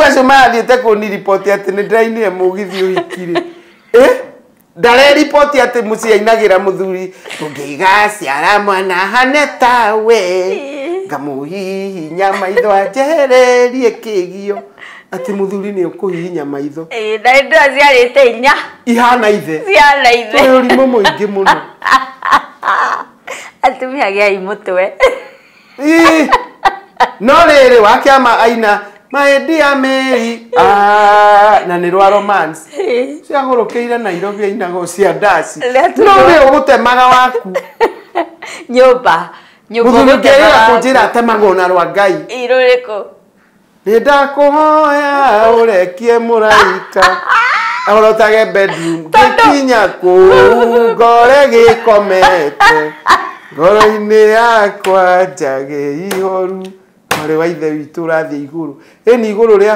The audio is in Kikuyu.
Acio marathiĩte kũniriboti atĩ nĩ ndĩrainire mũgithi ũhiki-rĩ, ndareriboti atĩ mũciĩ ainagĩra mũthuri tũngĩgaciara mwana hane tawe ngamũhihinya maitho anjehererie kĩgio, atĩ mũthuri nĩ ũkũhihinya maitho. Na hĩndĩ ĩyo ciarĩte inya ihana ithe. Ciana ithe. Twĩ ũrimũ mũingĩ mũno. Atumia gĩai mũtwe. No rĩrĩ wa kĩama aina my dear Mary, na nĩ rwa romance ciagũrũkĩire Nairobi ainagwo cia ndaci. No nĩ ũgũtemaga waku nyũmba. Mũthuri ũngĩrĩra kũnjĩra atemagwo na rwa Ngai. Irũrĩkũ? Nĩ ndakũhoya ũrekie mũraika ahorotage bedroom ngĩkinya kũu ngore gĩkomete ngoro-inĩ yakwa njage ihoru. Mwarĩ wa ithe witũ ũrathiĩ igũrũ. Ĩni igũrũ rĩa